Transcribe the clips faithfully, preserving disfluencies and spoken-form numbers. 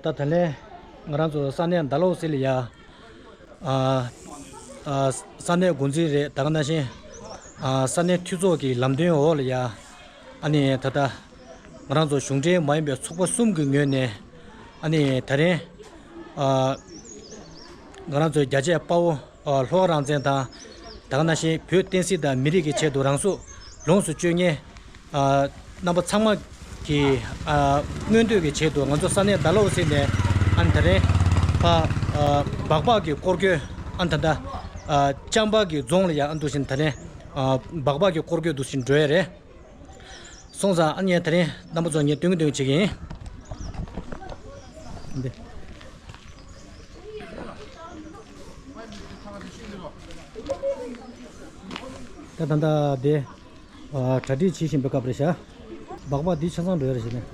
ད་ད་ལན་ང་རང་ཚོ་ས་གནས་ཌལ་ཧོ་སི་ལ་ཡ། ཨ་ཨ་ས་གནས་འགོ་འཛིན་རེད། ད་ག་ནང་བཞིན་ཨ་ས་གནས་འཐུས་ཚོགས་ཀྱི་ལམ་སྟོན་འོག་ལ་ཡ། ཨ་ནི་ད་ལྟ་ང་རང་ཚོ་གཞུང་འབྲེལ་མ་ཡིན་པའི་ཚོགས་པ་གསུམ་གྱི་ངོས་ནས། ཨ་ནི་ད་རིང་ཨ་ང་རང་ཚོའི་རྒྱ་ཆེ་དཔའ་བོ་ཨ་ལྷོ་ཁ་རང་བཙན་དང་། ད་ག་ནང་བཞིན་བོད་བསྟན་སྲིད་དང་མི་རིགས་ཀྱི་ཆེད་དུ་རང་སྲོག་ལོངས་སུ་སྤྱོད་མཁན་ཨ་རྣམ་པ་ཚང་མ་གི་ཨ་མངོན་འདོད་ཀྱི་ཆེད་དུ། ང་ཚོ་ས་གནས་ཌལ་ཧོ་སི་ནས་ཨ་ནི་ད་རིང་ཕ་ཨ་སྦག་སྦག་གི་སྐོར་སྐྱོད། ཨ་ནི་ད་ལྟ་ཨ་ཅམ་པ་གི་རྫོང་ལ་ཡ་ཨ་འདུག་བཞིན་ད་རིང་ཨ་སྦག་སྦག་གི་སྐོར་སྐྱོད་འདུག་བཞིན་འགྲོ་ཡ་རེད། སོང་ཙང་ཨ་ནི་ད་རིང་རྣམ་པ་ཚོ་ངས་སྟོན་གི་སྟོན་གི་བྱེད་ཀྱི་ཡིན། འདི། ད་ད་ད་དེ་ཨ་གྲ་སྒྲིག་བྱེད་བཞིན་པའི་སྐབས་རེད་ཤག་སྦག་སྦག་འདི་ཆ་ཚང་འགྲོ་ཡ་རེད་ཤག་ནས།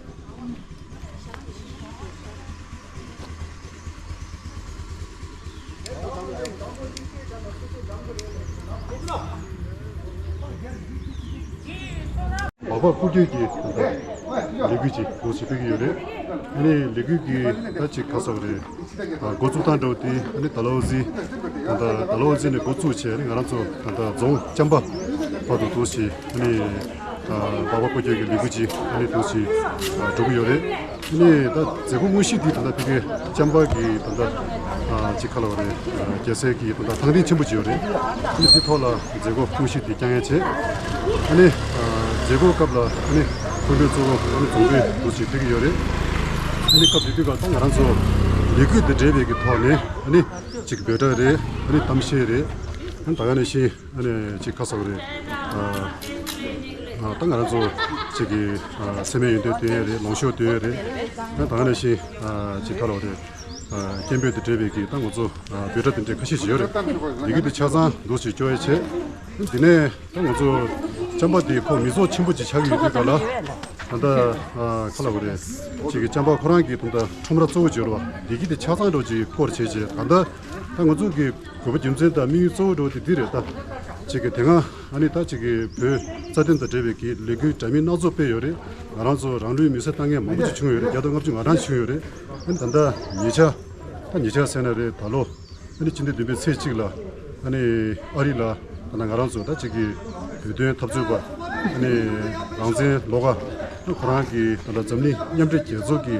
སྦག་སྦག་སྐོར་སྐྱོད་ཀྱི་ད་ལྟ་ལས་འགུལ་ཅིག་འགོ་ཞིག་སྤེལ་གྱི་ཡོད་རེད། ཨ་ནི་ལས་འགུལ་གྱི་ད་ཅིག་ག་ཟེར་བ་རེད། ཨ་འགོ་བཙུགས་སྟངས་འདྲ་བོ་དེ་ཨ་ནི་ཌལ་ཧོ་སི། ད་ལྟ་ཌལ་ཧོ་སི་ནས་འགོ་བཙུགས་བྱས། ཨ་ནི་ང་རང་ཚོ་ད་ལྟ་རྫོང་ཅམ་པ་བར་དུ་འདུག་སེ་ཨ་ནི་ཨ་སྦག་སྦག་སྐོར་སྐྱོད་ཀྱི་ལས་འགུལ་ཅིག་ཨ་ནི་འདུག་སེ་ཨ་འགྲོ་གི་ཡོད་རེད། ཨ་ནི་ད་མཛད་སྒོ་དངོས་གཞི་འདི་ད་ལྟ་ཕ་གི་ཅམ་པ་གི་ད་ལྟ་ཨ་ཅིག་ག་ལབ་དགོས་རེད། ཨ་རྒྱལ་སའི་གི་ད་ལྟ་ཐང་སྟེང་ཆེན་པོ་ཅིག་ཡོད་རེད། ཨ་ནི་དེ་ཐོག་ལ་མཛད་སྒོ་དངོས་གཞི་འདི་བསྐྱངས་ཡ་བྱས། ཨ་ནི་ཨ་མཛད་སྒོ་སྐབས་ལ་ཨ་ནི་སྐུ་མགྲོན་གཙོ་བོ་ཨ་ནི་རྫོང་དཔོན་འདུག་སེ་ཕེབས་ཀྱི་ཡོད་རེད། ཨ་ནི་སྐབས་དེ་དུས་ཀ་ད་ང་རང་ཚོ་ལས་འགུལ་འདི་འབྲེལ་བའི་གི་ཐོག་ནས་ཨ་ནི་ཅིག་འབོད་སྒྲ་རེད། ཨ་ནི་གཏམ་བཤད་རེད། ཨ་ནི་ད་ག་ནང་བཞིན་ཨ་ནི་ཅིག་ག་ཟེར་དགོས་རེད། ཨ་ཨ་ད་ང་རང་ཚོ་ཅིག་གི་ཨ་འཚེ་མེད་ཡོན་ཏན་སྟོན་ཡ་རེད། ལོངས་སྤྱོད་སྟོན་ཡ་རེད། ཨ་ནི་ད་ག་ནང་བཞིན་ཨ་ཅིག་ག་ལབ་དགོས་རེད། ཨ་སྐད་འབོད་དང་འབྲེལ་བའི་གི་ད་ང་ཚོ་ཨ་འབོད་སྒྲ་དེ་འདྲ་ཁ་ཤས་ཤིག་ཡོད་རེད། འདི་གི་དེ་ཆ་ཚང་འདུག་སེ་སྐྱོར་ཡ་བྱས། ཨ་ནི་དེ་ནས་ད་ང་ཚོ་ཅམ་པ་འདི་ཁོ་མི་ཚོགས་ཆེན་པོ་ཅིག་ཆགས་ཀྱི་ཡོད་དུས་ཀ་ལ། ད་ལྟ་ཨ་ག་ལབ་དགོས་རེད། ཅིག་གི་ཅམ་པ་ཁོ་རང་གི་ད་ལྟ་ཁྲོམ་ར་གཙོ་བོ་ཅིག་ཡོད་རེད་བ། འདི་གི་དེ་ཆ་ཚང་འདྲ་བོ་ཅིག་སྐོར་བྱས་བྱས། ད་ལྟ་ད་ང་ཚོ་གི་དགོས་པ་རྒྱུ་མཚན་དང་དམིགས་ཡུལ་གཙོ་བོ་འདྲ་བོ་དེ་འདི་རེད། ད་ཅིག་གི་དེ་སྔ་ཨ་ནི་ད་ཅིག་གི་བོད་རྩ་དོན་དང་འབྲེལ་བའི་གི་ལས་འགུལ་འདྲ་མིན་སྣ་ཚོགས་སྤེལ་ཡོད་རེད། ང་རང་ཚོ་རང་ལུས་མེར་སྲེག་བཏང་མཁན་མང་པོ་ཅིག་བྱུང་ཡོད་རེད། བརྒྱ་དང་ལྔ་བཅུ་ང་གྲངས་ཅིག་བྱུང་ཡོད་རེད། ཨ་ནི་ད་ལྟ་ཉེ་ཆར། ད་ཉེ་ཆར་ཟེར་ན་རེད། ད་ལོ་ཨ་ནི་སྤྱི་ཟླ་བདུན་པའི་ཚེས་གཅིག་ལ་ཨ་ནི་ཨ་རི་ལ་ད་ལྟ་ང་རང་ཚོ་ད་ཅིག་གི་བོད་དོན་འཐབ་རྩོད་པ་ཨ་ནི་རང་བཙན་བློ་དགའ་ཁོ་རང་གིས་ད་ལྟ་འཛམ་གླིང་མཉམ་འབྲེལ་རྒྱལ་ཚོགས་ཀྱི་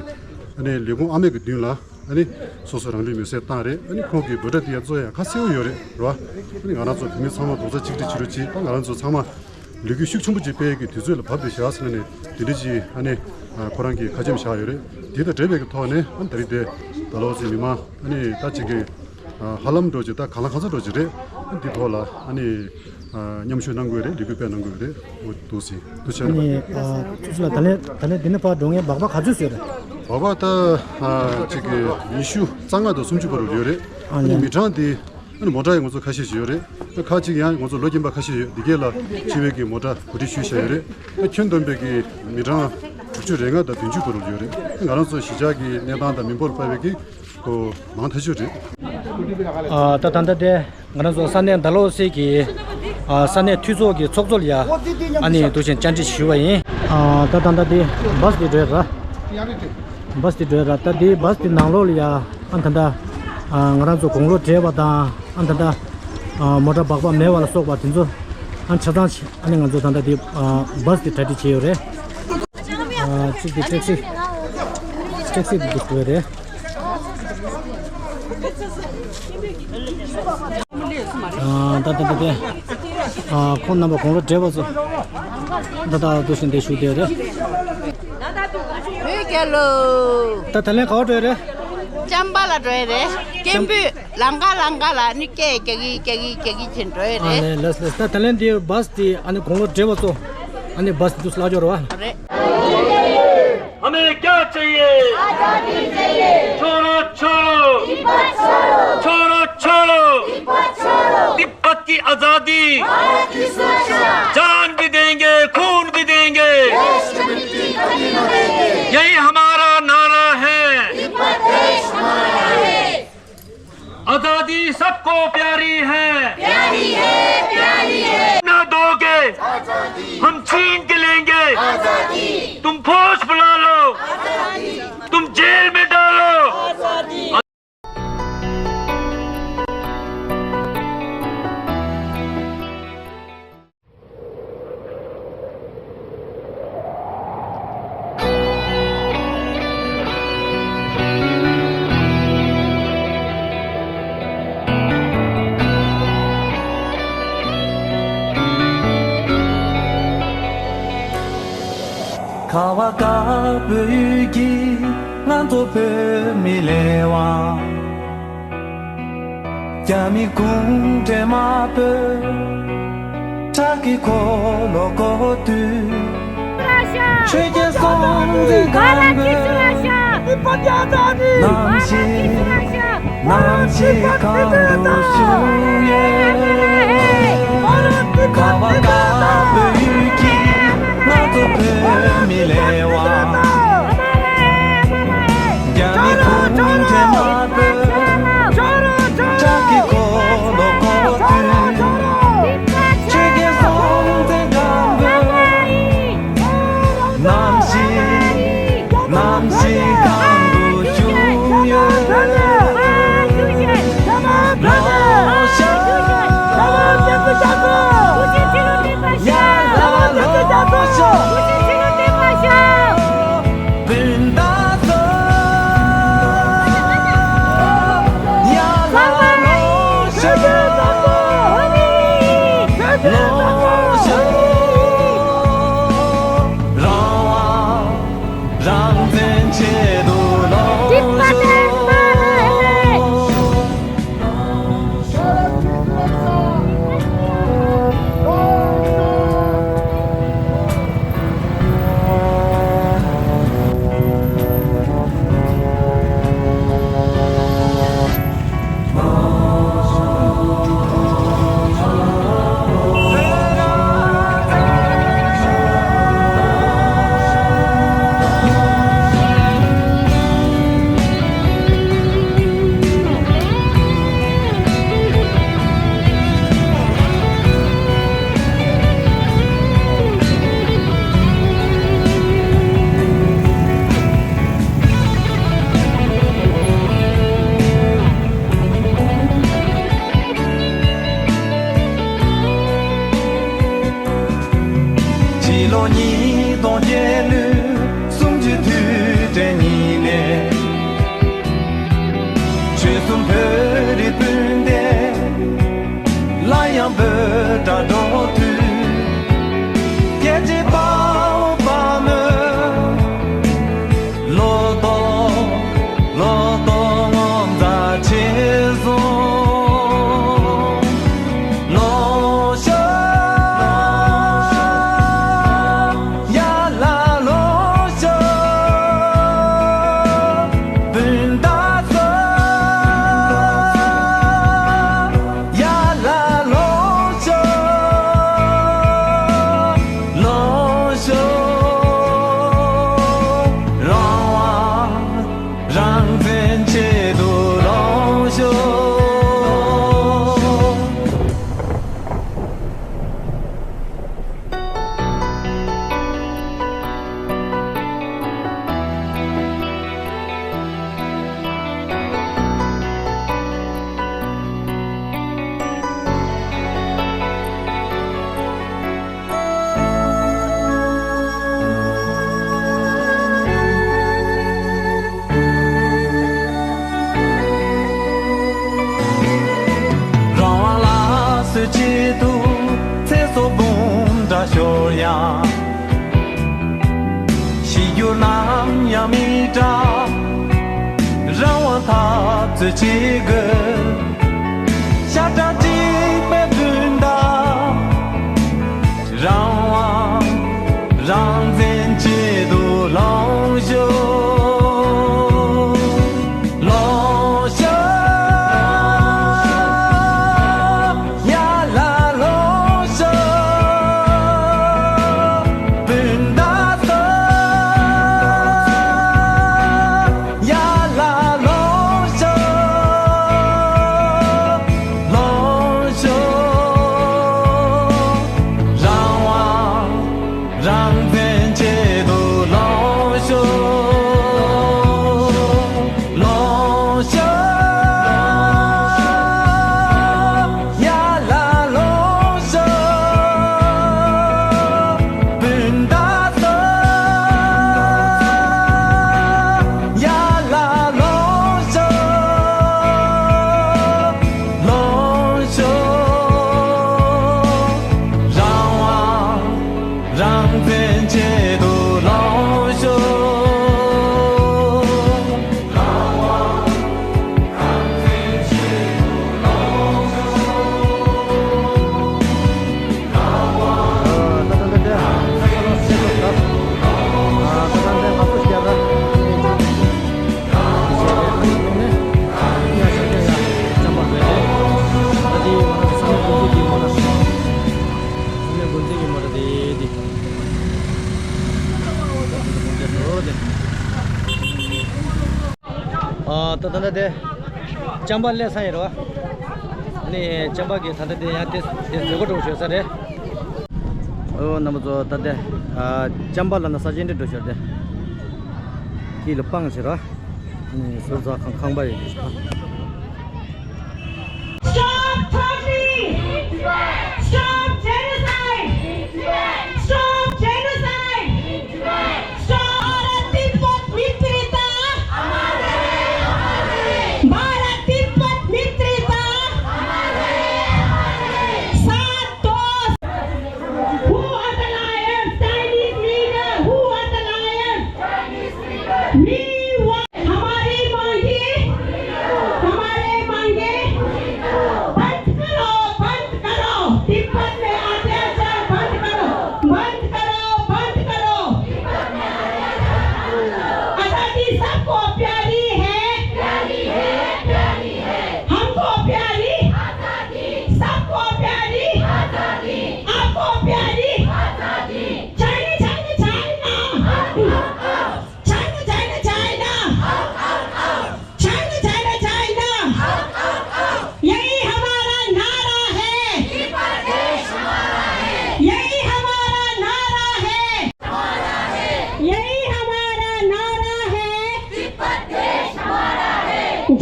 ཨ་ནི་ལས་ཁུངས་ཨ་མེ་གི་མདུན་ལ་ཨ་ནི་སོ་སོ་རང་ལུས་མེར་སྲེག་བཏང་རེད། ཨ་ནི་ཁོང་གི་འབོད་སྒྲ་དེ་ཡང་གཙོ་ཡང་ཁ་གསལ་པོ་ཡོད་རེད། རེད་བ། ཨ་ནི་ང་རང་ཚོ་བོད་མི་ཚང་མ་རྡོག་རྩ་གཅིག་སྒྲིལ་བྱེད་རོགས་གྱིས། ད་ང་རང་ཚོ་ཚང་མ་ལས་འགུལ་ཤུགས་ཆེན་པོ་ཅིག་སྤེལ་གྱི་དུས་ཚོད་ལ་བབས་ཏེ་བཞག་ཟེར་ནས་དེ་འདྲ་ཅིག་ཨ་ནི་ཁོ་རང་གིས་ཁ་ཆེམས་བཞག་ཡོད་རེད། དེ་དང་འབྲེལ་བའི་གི་ཐོག་ནས་ཨ་ནི་ད་རེས་དེ་ཌལ་ཧོ་སི་མི་མང་ཨ་ནི་ད་ཅིག་གི་ཧ་ལམ་འདྲ་བོ་ཅིག་ད་གང་ལ་གང་འཚམ་འདྲ་བོ་ཅིག་རེད། ཨ་འདི་ཐོག་ལ་ཨ་ནི་མཉམ་ཞུགས་གནང་དགོས་རེད། ལས་འགུལ་སྤེལ་གནང་དགོས་རེད། འོ་འདུག་སེ་འདུག་བྱས་ནས། ཨ་ནི་ཨ་ཐུགས་རྗེ་ལགས། ད་ལན་ད་ལན་འདི་ནས་ཕར་འགྲོ་མཁན་སྦག་སྦག་ག་ཚོད་ཡོད་རེད། སྦག་སྦག་ད་ཨ་ཅིག་གི་ཉི་ཤུ་རྩ་ལྔ་དང་སུམ་ཅུ་བར་དུ་ཡོད་རེད། ཨ་ཨ་ནི་ནི་མི་གྲངས་དེ་ཨ་ནི་མོ་ཊ་ཡང་ང་ཚོ་ཁ་ཤས་ཤིག་ཡོད་རེད། ཁག་ཅིག་ཡང་ང་ཚོ་ལོ་རྒན་པ་ཁ་ཤས་ཡོད། འདི་གས་ལ་སྤྱི་བའི་གི་མོ་ཊ་གོ་སྒྲིག་ཞུས་བཞག་ཡོད་རེད། ཁྱོན་བསྡོམས་པའི་གི་མི་གྲངས་དྲུག་ཅུ་རེ་ལྔ་དང་བདུན་ཅུ་བར་དུ་ཡོད་རེད། ང་རང་ཚོ་གཞིས་ཆགས་ཀྱི་གནས་སྟངས་དང་མི་འབོར་སྤར་བའི་གི་ཁོ་མང་ཐག་ཆོད་རེད། ཨ་ད་ད་ལྟ་དེ་ང་རང་ཚོ་ས་གནས་ཌལ་ཧོ་སི་གི་ཨ་ས་གནས་འཐུས་ཚོགས་ཀྱི་ཚོགས་གཙོ་ལ་ཡ་ཨ་ནི་འདུག་བཞིན་བཅར་འདྲི་ཞུས་པ་ཡིན། ཨ་ད་ད་ལྟ་དེ་བཱས་དེ་འགྲོ་ཡ་ར། བཱས་དེ་འགྲོ་ཡ་ར། ད་དེ་བཱས་དེ་ནང་ལོགས་ལ་ཡ། ཨ་ད་ལྟ་ཨ་ང་རང་ཚོ་དགུང་ལོ་བགྲེས་པ་དང་། ཨ་ད་ལྟ་ཨ་མོ་ཊ་སྦག་སྦག་མེད་པ་ལ་སོགས་པ་དེ་ཚོ་ཨ་ཆ་ཚང་ཆེ། ཨ་ནི་ང་ཚོ་ད་ལྟ་དེ་ཨ་བཱས་དེ་གྲ་སྒྲིག་བྱས་ཡོད་རེད། ཨ་གཅིག་དེ་ཊེག་སི། ཊེག་སི་དེ་འདུག་དགོས་རེད། ཨ་ད་ད་ད་དེ་ཨ་ཁོང་རྣམ་པ་དགུང་ལོ་བགྲེས་པ་ཚོ་ད་ད་འདུག་བཞིན་དེ་བཞུགས་བསྡད་ཡོད་རེད། བོད་རྒྱལ་ལོ། ད་ད་ལན་ག་པར་འགྲོ་ཡ་རེད། ཅམ་པ་ལ་འགྲོ་ཡ་རེད། སྐད་འབོད་ལམ་ཁ་ལམ་ཁ་ལ་ནི་སྐད་རྒྱག་གི་རྒྱག་གི་རྒྱག་གི་བྱས་འགྲོ་ཡ་ཨ་རེད། ལས་ལས་ད་ད་ལན་དེ་བཱས་དེ་ཨ་ནི་དགུང་ལོ་བགྲེས་པ་ཚོ་ཨ་ནི་བཱས་དེ་འདུག་སེ་ལ་འགྲོ་རེད་བ། རེད། हमें क्या चाहिए? आजादी चाहिए। छोड़ो, छोड़ो। तिब्बत छोड़ो। छोड़ो, छोड़ो। तिब्बत छोड़ो। तिब्बत की आजादी। भारत की सुरक्षा। जान भी देंगे, खून भी देंगे। देश की मिट्टी कभी न देंगे। यही हमारा नारा है। तिब्बत देश हमारा है। आजादी सबको प्यारी है। प्यारी है, प्यारी है। ना दोगे। आजादी। हम छीन के लेंगे। आजादी। तुम फौज बुला लो। आजादी। तुम जेल में डालो। བོད་ཡུལ་གྱི་ང་ཚོ་བོད་མི་ལས་དབང་། རྒྱ་མི་གུང་ཁྲན་དམར་པོས་ཁྲག་གི་འཁོར་ལོ་བསྐོར་དུས། ཆོས་རྒྱལ་སྲོང་བཙན་སྒམ་པོས་ནམ་ཞིག་ནམ་ཞིག་གང་དུ་བཞུགས་ཡོད། ཁ་བ་དཀར་པོའི་ཡུལ་གྱི་ང་ཚོ་བོད་མི་ལས་དབང་། རྒྱ་མི་གུང་ཁྲན་དམར་པོས་ཁྲག་གི་འཁོར་ལོ་བསྐོར་དུས། ཆོས་རྒྱལ་སྲོང་བཙན་སྒམ་པོས་ནམ་ཞིག་ནམ་ཞིག་གང་དུ་བཞུགས་ཡོད། ལོ་ཤ། ཡ་ལ་ལོ་ཤ། སྤུན་ཟླ་ཚོ། ཡ་ལ་ལོ་ཤ། ལོ་ཤ། རང་དབང་རང་བཙན་ཆེད་དུ་ལོ་ཤ། ཕྱི་ལོ་ཉིས་སྟོང་བརྒྱད་ལོའི་གསུམ་བཅུའི་དུས་དྲན་ཉིན་ནས། ཆོལ་གསུམ་བོད་རིགས་སྤུན་ཟླས་སླར་ཡང་འབོད་སྒྲ་སྒྲོག་དུས། རྒྱལ་གཅེས་དཔའ་བོ་དཔའ་མོས་བློ་ཐོག་བློ་ཐོག་ངོ་མཚར་ཆེ་སོང་། ལོ་ཤ། ཡ་ལ་ལོ་ཤ། སྤུན་ཟླ་ཚོ། ཡ་ལ་ལོ་ཤ། ལོ་ཤ། རང་དབང་རང་བཙན་ཆེད་དུ་ལོ་ཤ། རང་དབང་ལ་སོགས་ཆེད་དུ་ཚེ་སྲོག་འབུམ་ཕྲག་ཤོར་ཡང་། གཞིས་བསྒྱུར་ནམ་ཡང་མི་བྲལ། རང་དབང་འཐབ་རྩོད་བྱེད་དགོས། ཤ་ཁྲག་གཅིག་པའི་སྤུན་ཟླ། རང་དབང་རང་བཙན་ཆེད་དུ་ལོངས་ཤོག། ལོངས་ཤོག། ཡ་ལ་ལོངས་ཤོག། སྤུན་ཟླ་ཚོ། ཡ་ལ་ལོངས་ཤོག། ད་ལྟ་དེ་ཅམ་པ་སླེབས་ས་ཡིན་རོ། ནི་ཅམ་པ་གི་ད་ལྟ་དེ་ཡང་དེ་དེ་མཛད་སྒོ་འགྲོ་ཞོར་ས་རེད། ཨོ་རྣམ་པ་ཚོ། ད་ལྟ་ཨ་ཅམ་པ་ལ་ན་ས་ཆེན་འདྲི་འགྲོ་ཞོར་དེ་ཁྱི་ལ་སྤང་བྱེད་རོ། ནི་ཟུར་ཟ་ཁང་ཁང་པ་ཡོད་ཞོར། Stop threatening! Stop genocide! Stop genocide! Stop! Bharat तिब्बत मित्रता! भारत तिब्बत मित्रता! साथ दो! Who are the liars? Chinese leader, who are the liars? We want हमारी मांगे, हमारे मांगे बंद करो, बंद करो। तिब्बत में अत्याचार बंद करो, बंद करो, बंद करो। आजादी सबको प्यारी है, प्यारी है, प्यारी है। हमको प्यारी आजादी, सबको प्यारी आजादी, आपको प्यारी आजादी। China, China, China! China, China, China! China, China, China! यही हमारा नारा है। यही हमारा नारा है। यही हमारा नारा है।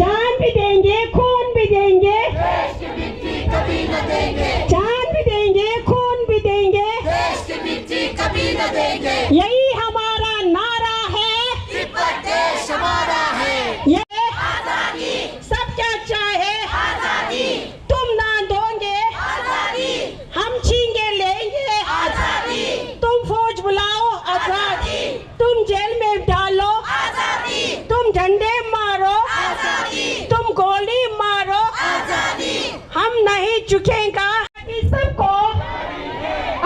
जान भी देंगे, खून भी देंगे। देश की मिट्टी कभी न देंगे। जान भी देंगे, खून भी देंगे। देश की मिट्टी कभी न देंगे। यही हमारा नारा है। तिब्बत देश हमारा है। ये आजादी। सब क्या चाहे। आजादी। तुम ना दोगे। आजादी। हम छीन के लेंगे। आजादी। तुम फौज बुलाओ। आजादी। तुम जेल में डालो। आजादी। तुम डंडे मारो। आजादी। तुम गोली मारो। आजादी। हम नहीं झुकेगा। आजादी सबको।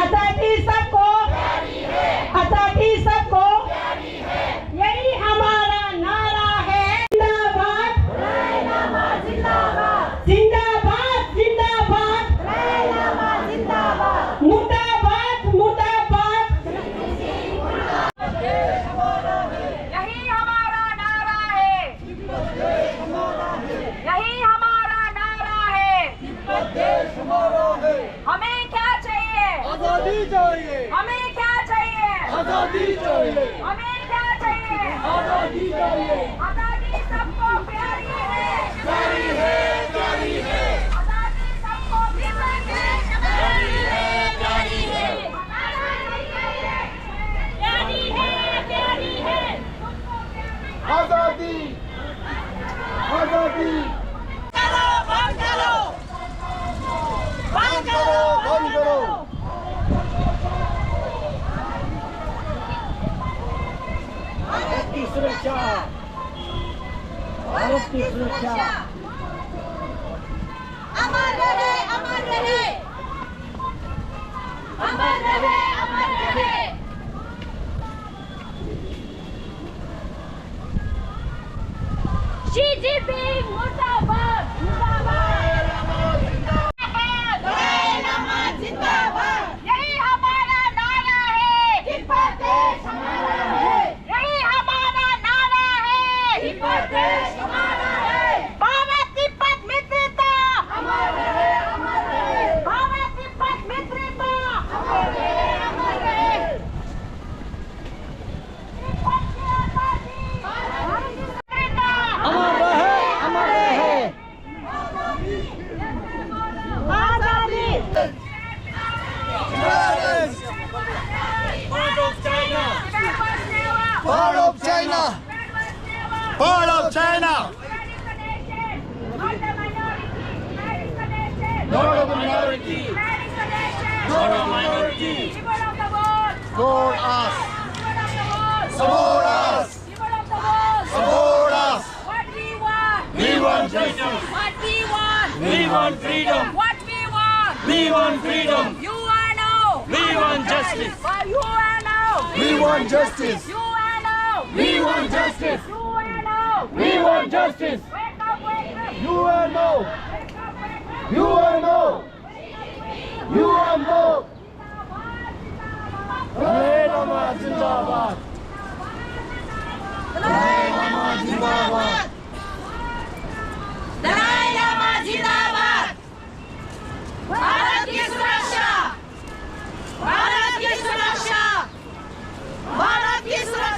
आजादी सबको। आजादी सबको। यही हमारा नारा है। जिंदाबाद। जिंदाबाद, जिंदाबाद। मुर्दाबाद, मुर्दाबाद। यही हमारा नारा है। यही हमारा नारा है। हमें क्या चाहिए? आजादी चाहिए। हमें क्या चाहिए? आजादी चाहिए। हमें क्या चाहिए? आजादी चाहिए। आजादी सबको प्यारी है। प्यारी है, प्यारी है। आजादी सबको प्यारी है। प्यारी है, प्यारी है। प्यारी है, प्यारी है। आजादी, आजादी। करो, बंद करो। बंद करो, बंद करो। भारत की सुरक्षा, भारत की सुरक्षा। अमर रहे, अमर रहे। अमर रहे, अमर रहे। शी जिनपिंग मुर्दाबाद। मुर्दाबाद। दलाई लामा जिंदाबाद। यही हमारा नारा है। तिब्बत देश हमारा है। यही हमारा नारा है। तिब्बत देश हमारा है। भारत तिब्बत मित्रता। अमर रहे, अमर रहे। भारत तिब्बत मित्रता। अमर रहे, अमर रहे। तिब्बत की आजादी। भारत की मित्रता। अमर रहे, अमर रहे। आजादी। Part of China. Part of China. Part of China. Not a minority. Not a minority. For us. Support us. People of the world. Support us. What we want. We want justice. What we want. We want freedom. What we want. We want freedom. U N O. We want justice. U N O. We want justice. U N O. We want justice. U N O. We want justice. Wake up, wake up. U N O. Wake up, wake up. U N O. U N O. Dalai लामा जिंदाबाद। दलाई लामा जिंदाबाद।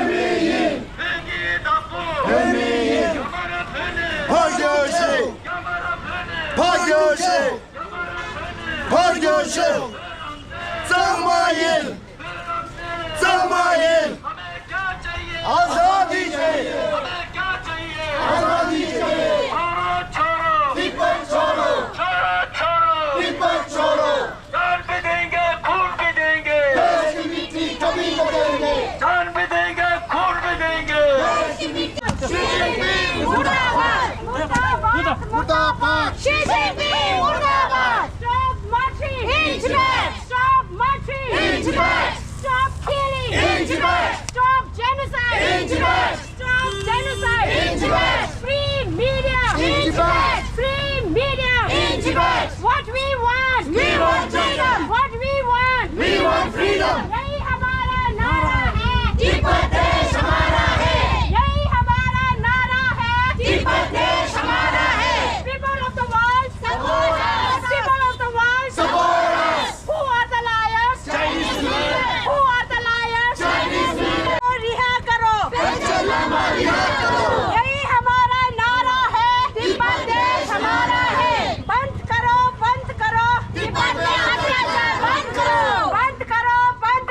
བོད་མི་ཡིན། བོད་ཀྱི་བདག་པོ། བོད་མི་ཡིན། རྒྱ་མ་ར་བོད་ནས། ཕར་རྒྱག་ཤོག་རྒྱ་མ་ར་བོད་ནས། ཕར་རྒྱག་ཤོག་ཕར་རྒྱག་ཤོག་གཙང་མ་ཡིན། གཙང་མ་ཡིན། ཨ་ཟ་དི་ཅེ། ཨ་ཟ་དི་ཅེ། छोड़ो, छोड़ो। तिब्बत छोड़ो। छोड़ो, छोड़ो। तिब्बत छोड़ो। जान भी देंगे, खून भी देंगे। देश की मिट्टी कभी न देंगे। जान भी देंगे, खून भी देंगे। देश की मिट्टी। शी जिनपिंग मुर्दाबाद। मुर्दाबाद। मुर्दाबाद। शी जिनपिंग मुर्दाबाद। Stop marching। In Tibet। Stop marching। In Tibet। Stop killing। In Tibet। Stop genocide। In Tibet। Stop genocide। In Tibet। Free media। In Tibet। Free media। In Tibet। What we want। We want freedom। What we want। We want freedom। यही हमारा नारा है। तिब्बत देश हमारा है। यही हमारा नारा है। तिब्बत देश हमारा है। People of the world, support us। People of the world, support us। Who are the liars? Chinese leader। Who are the liars? Chinese leader। रिहा करो। पंडित लामा रिहा करो। यही हमारा नारा है। तिब्बत देश हमारा है। बंद करो, बंद करो। तिब्बत में अत्याचार बंद करो। बंद करो, बंद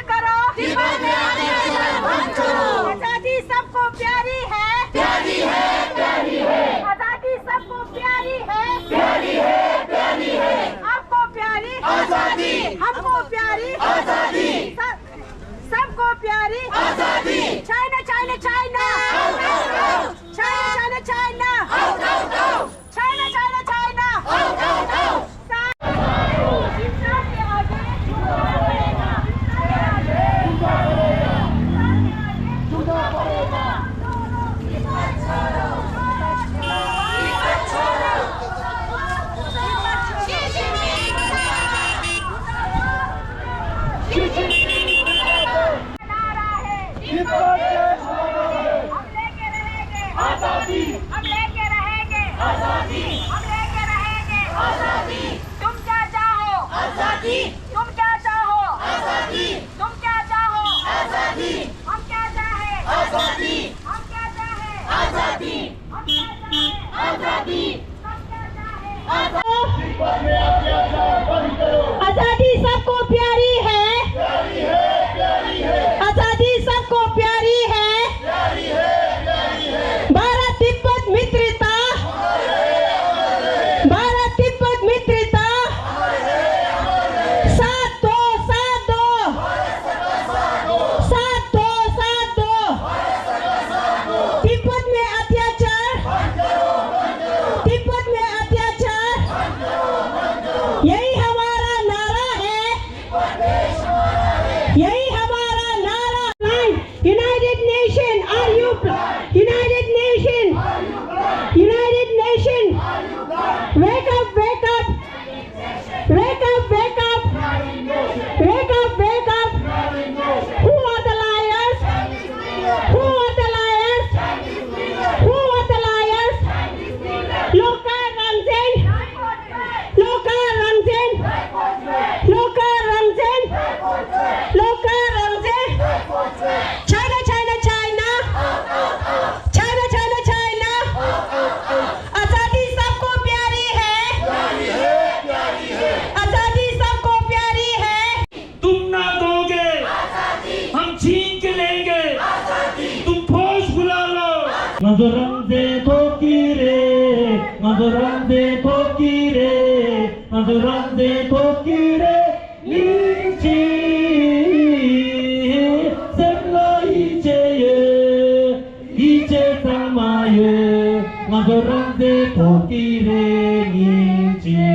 བཙན་ཐོབ་ཀྱི་རེད་སྙིང་རྗེ།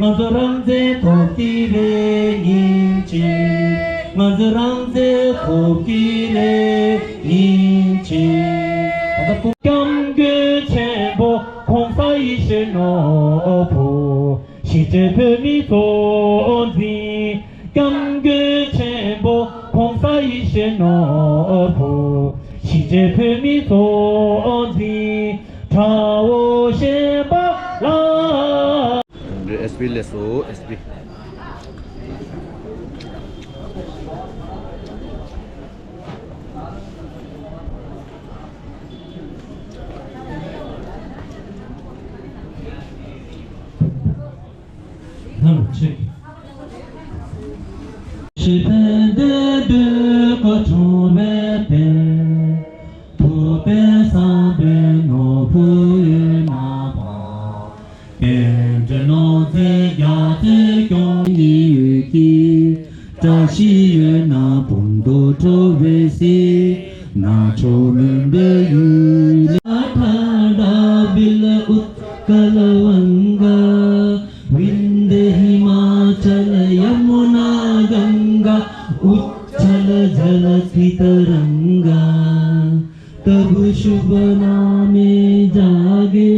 ང་ཚོ་རང་བཙན་ཐོབ་ཀྱི་རེད་སྙིང་རྗེ། ང་ཚོ་རང་བཙན་ཐོབ་ཀྱི་རེད་སྙིང་རྗེ། ད་ལྟ་སྐུ། སྐྱབས་མགོན་ཆེན་པོ་༸གོང་ས་ཡེ་ཤེས་ནོར་བུ། གཞིས་བྱེས་བོད་མིའི་གཙོ་འཛིན། སྐྱབས་མགོན་ཆེན་པོ་༸གོང་ས་ཡེ་ཤེས་ནོར་བུ། གཞིས་བྱེས་བོད་མིའི་གཙོ་འཛིན་དགྲ་བོ་གཞན་པ་ལ། ཨེས་པི་སླེབས་སོང་། ཨེས་པི། ཕྱི་ཕན་བདེ་སྡུག་གོ་ཆུང་བའི་དེ། ཐུབ་པའི་བསམ་པའི་ནོར་བུ་ཡོད་ན་བ། རྟེན་འབྲེལ་ནོར་རྫས་རྒྱ་མཚོས་སྐྱོང་ནི་ཡོད་ཀྱི། བཀྲ་ཤིས་ཡོད་ན་བུམ་དུ་འགྲོ་བའི་སྲིད། ན་ཆོ་མུན་པའི་ཡུལ་ལ་ཐ་ད་བིལ་ཨུཏ་ཀ་ལ་ཝང་ག། ཝིནྡ་ཧི་མ་ཅ་ལ་ཡ་མུ་ན་གང་ག། ཨུཏ་ཅ་ལ་ཇ་ལ་སི་ཏ་རང་ག། तब शुभ नामे जागे,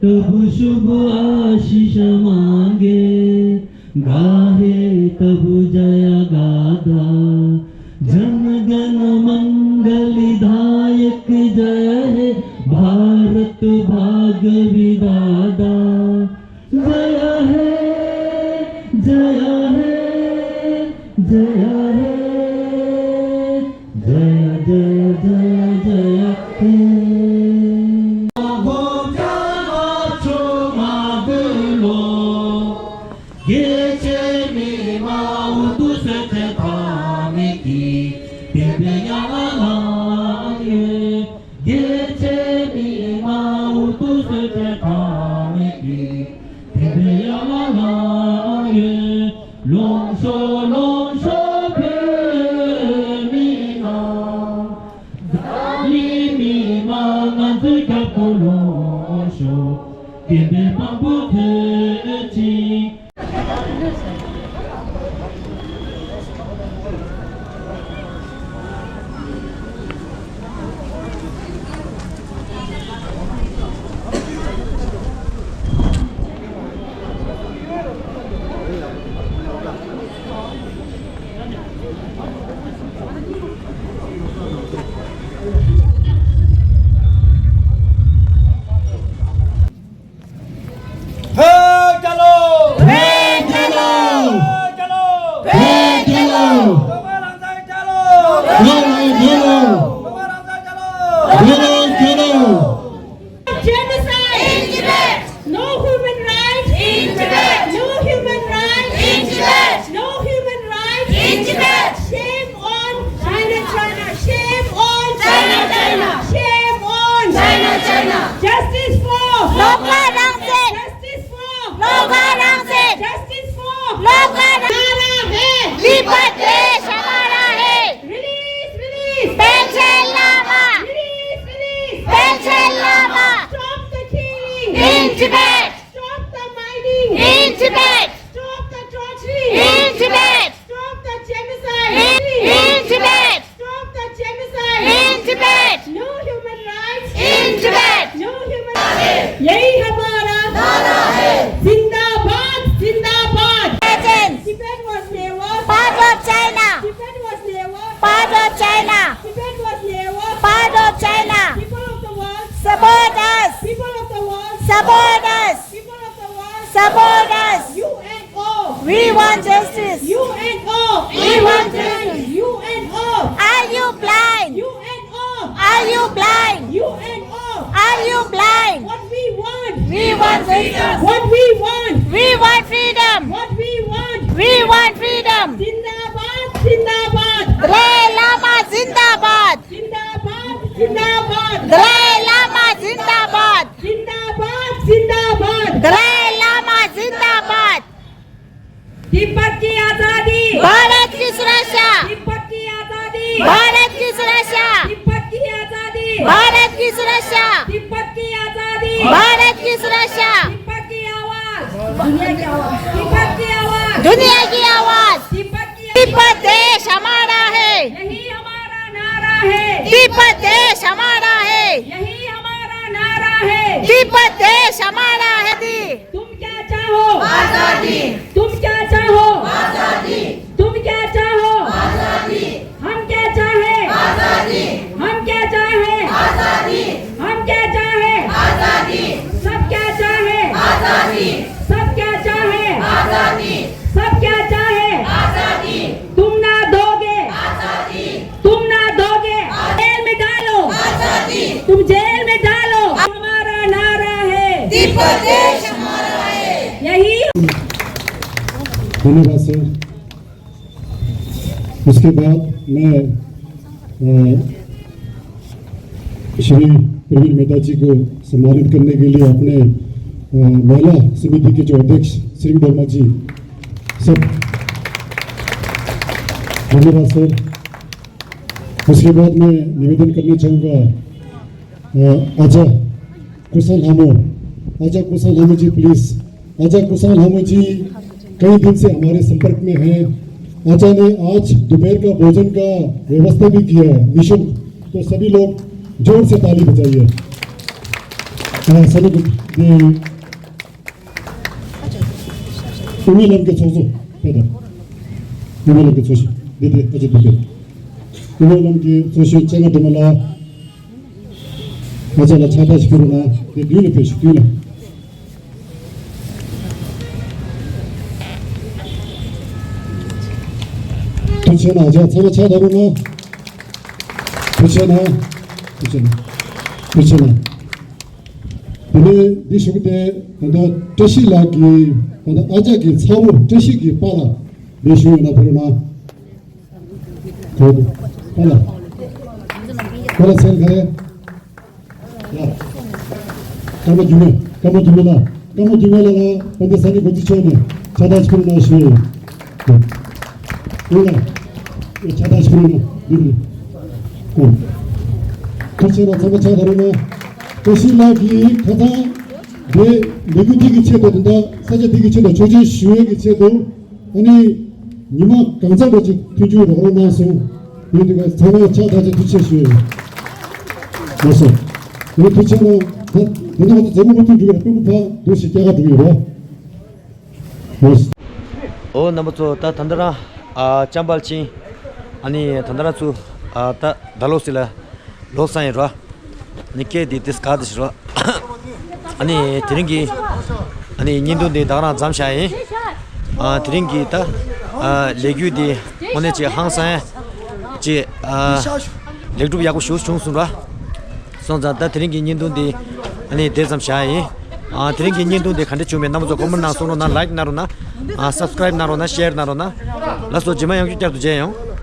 तब शुभ आशीष मांगे, गाहे तब जय गाथा। जन गण मंगल दायक जय हे भारत भाग्य विधाता। जय हे, जय हे, जय हे, जय जय जय जय हे। རྒྱལ་ཆེན་མི་མང་འུ་ཐུག་སེ་བྱེད་ཐང་མེད་ཀྱི། དེ་འདྲའི་ཡ་ལ་ལ་ཡོད། ལོངས་ཤོག་ལོངས་ཤོག་བོད་མི་མང་། འཛམ་གླིང་མི་མང་ང་ཚོའི་རྒྱབ་ཏུ་ལོངས་ཤོག་བདེན་པའི་དཔང་པོ་མཐོ་ཅིང་། བོད་རྒྱལ་ལོ། བོད་རྒྱལ་ལོ། བོད་རྒྱལ་ལོ། བོད་རྒྱལ་ལོ། བོད་རང་བཙན་རྒྱལ་ལོ། བོད་རང་བཙན་རྒྱལ་ལོ། བོད་རང་བཙན་རྒྱལ་ལོ། བོད་རང་བཙན་རྒྱལ་ལོ། Genocide in Tibet. No human rights in Tibet. No human rights in Tibet. No human rights in Tibet. Shame on China, China. Shame on China, China. Shame on China, China. Justice for Lokha Rangset. Justice for Lokha Rangset. Justice for Lokha Rangset. हमारा है। तिब्बत देश हमारा है। Release, release. Panchen Lama. Release, release. Panchen Lama. Stop the killing. In Tibet. Stop the mining. In Tibet. Stop the torturing. In Tibet. Stop the genocide. In, in Tibet. Stop the genocide. In Tibet. No human rights. In Tibet. No human rights. यही हमारा नारा है। जिंदाबाद, जिंदाबाद। Tibet was never part of China. Tibet was never part of China. Tibet was never part of China. People of the world, support us. People of the world, support us. People of the world, support us. U N O. We want justice. U N O. We want justice. U N O. Are you blind? U N O. Are you blind? U N O. Are you blind? What we want? We want freedom. What we want? We want freedom. What we want? We want freedom. Zindabad, zindabad. Dalai Lama zindabad. Zindabad, zindabad. Dalai Lama zindabad. Zindabad, zindabad. Dalai Lama zindabad. Tibet की आजादी। भारत की सुरक्षा। तिब्बत की आजादी। भारत की सुरक्षा। तिब्बत की आजादी। भारत की सुरक्षा। तिब्बत की आजादी। भारत की सुरक्षा। तिब्बत की आवाज। दुनिया की आवाज। तिब्बत की आवाज। दुनिया की आवाज। तिब्बत की तिब्बत देश हमारा है। यही हमारा नारा है। तिब्बत देश हमारा है। यही हमारा नारा है। तिब्बत देश हमारा है। तुम क्या चाहो? आजादी। तुम क्या चाहो? आजादी। तुम क्या चाहो? आजादी। हम क्या चाहे? आजादी। हम क्या चाहे? आजादी। हम क्या चाहे? आजादी। सब क्या चाहे? आजादी। सब क्या चाहे? आजादी। सब क्या चाहे? आजादी। तुम ना दोगे। आजादी। तुम ना दोगे। जेल में डालो। आजादी। तुम जेल में डालो। हमारा नारा है। तिब्बत देश हमारा है। यही। धन्यवाद सर। उसके बाद मैं, अ, श्री प्रवीण मेहता जी को सम्मानित करने के लिए अपने, अ, महिला समिति के जो अध्यक्ष श्री वर्मा जी, सब धन्यवाद सर। उसके बाद मैं निवेदन करना चाहूँगा, अ, आजा कुसा ल्हामो, आजा कुसा ल्हामो जी, प्लीज। आजा कुसा ल्हामो जी कई दिन से हमारे संपर्क में हैं। आजा ने आज दोपहर का भोजन का व्यवस्था भी किया है निःशुल्क, तो सभी लोग जोर से ताली बजाइए। ཨ་ས་ནུ་གི་དེ་དབུ་མའི་ལམ་གྱི་ཚོགས་གཙོ་དཔེ་དང་། དབུ་མའི་ལམ་གྱི་ཚོགས་གཙོ་འདི་དེ་ཨ་ཅེ་འདུག་གི། དབུ་མའི་ལམ་གྱི་ཚོགས་གཙོ་སྤྱན་སྔ་སྒྲོལ་མ་ལགས། ང་ཚོ་ལ་ཕྱག་རྟགས་ཤིག་ཕུལ་རོགས་གནང་། དེ་མདུན་ལ་ཕེབས་ཤིག་མདུན་ལ། ཐུགས་རྗེ་གནང་། ཨ་ཅག་ཚང་མ་ཕྱག་རྟགས་རོགས་གནང་། ཐུགས་རྗེ་གནང་། ཐུགས་རྗེ་གནང་། ཐུགས་རྗེ་གནང་། དེ་ནས་འདི་ཞུ་གི་དེ་ད་ལྟ་བཀྲ་ཤིས་ལགས་ཀྱི་ད་ལྟ་ཨ་ཅག་གི་ཚ་བོ་བཀྲ་ཤིས་ཀྱི་པཱ་ལགས་འདི་ཞུ་ཡོད་ན་ཕེབས་རོགས་གནང་། ག་རེ་འདུག་པཱ་ལགས། པཱ་ལགས་མཚན་ག་རེ། ཡ། ཀརྨ་འགྱུར་མེད། ཀརྨ་འགྱུར་མེད་ལགས། ཀརྨ་འགྱུར་མེད་ལགས་ལ་དཔལ་ལྡན་ས་གནས་འགོ་འཛིན་མཆོག་ནས་ཕྱག་རྟགས་ཅིག་ཕུལ་གནང་ཞུ་ཡས་ཡིན། ཨོ་ལགས། ཨེ་ཕྱག་རྟགས་ཅིག་ཕུལ་གནང་། འདི་འདི། ཨོ། ཁ་ཆེ་ལ་ཚང་མ་ཕྱག་རྟགས་རོགས་གནང་། བཀྲ་ཤིས་ལགས་ཀྱིས་ཁ་སང་འདི་ལས་འགུལ་འདི་གི་ཆེད་དུ། དེ་འདྲ་ས་ཆ་འདི་གི་ཆེད་དུ་ཆོས་ཆོས་ཞུ་ཡས་ཀྱི་ཆེད་དུ། ཨ་ནི། ཉི་མ་གང་ཙམ་རེ་ཅིག་མཐུན་འགྱུར་རོགས་རམ་གནང་སོང་། ཡིན་དུས་ཀ་ཚང་མ་ཕྱག་ཐག་ཆོད་ཐུགས་རྗེ་ཆེ་ཞུ་ཡོད། ལགས་སོ། ཡིན་ཐུགས་རྗེ་ཆེ་གནང་། ད་དེ་ནང་ང་ཚོ་མཛད་སྒོ་མུ་མཐུད་འགྲོ་གི་རེད། སྤུ་གུ་ཕར་འགྲོ་ཞིག་སྐྱེལ་ག་འགྲོ་གི་ཡོད་རེད། ལགས་སོ། ཨོ་རྣམ་པ་ཚོ། ད་ད་ལྟ་རང་ཨ་ཅམ་པལ་ཕྱིན། ཨ་ནི་ད་ལྟ་རང་ཚུར་ཨ་ད་ད་ལོ་སི་ལ། ལོ་སང་ཡིན་རོ། ནི་སྐད་འདི་ཏིས་ག་དི་ཞིག་རོ། ཨ་ནི་དེ་རིང་གི་ཨ་ནི་བརྙན་ཐུང་འདི་ད་ག་རང་མཚམས་བཞག་ཡིན། ཨ་དེ་རིང་གི་ད་ཨ་ལས་འགུལ་འདི་དངོས་གནས་ཅིག་ཧང་སང་ཡ་ཅིག་ཨ་ལེགས་གྲུབ་ཡག་པོ་ཞིག་བྱུང་སོང་རོ། སོང་ཙང་ད་དེ་རིང་གི་བརྙན་ཐུང་འདི་ཨ་ནི་དེ་ཙམ་བཞག་ཡིན། ཨ་དེ་རིང་གི་བརྙན་ཐུང་འདི་ག་འདྲ་བྱུང་མེད་རྣམ་པ་ཚོ་ཀོ་མེན་ནང་གསུང་རོགས་གནང་། ལའིཀ་གནང་རོགས་གནང་། ཨ་སབ་སི་ཀ་རའིབ་གནང་རོགས་གནང་། ཤེར་གནང་རོགས་གནང་། ལགས་སོ། རྗེས་མ་ཡང་བསྐྱར་དུ་མཇལ་ཡོང་།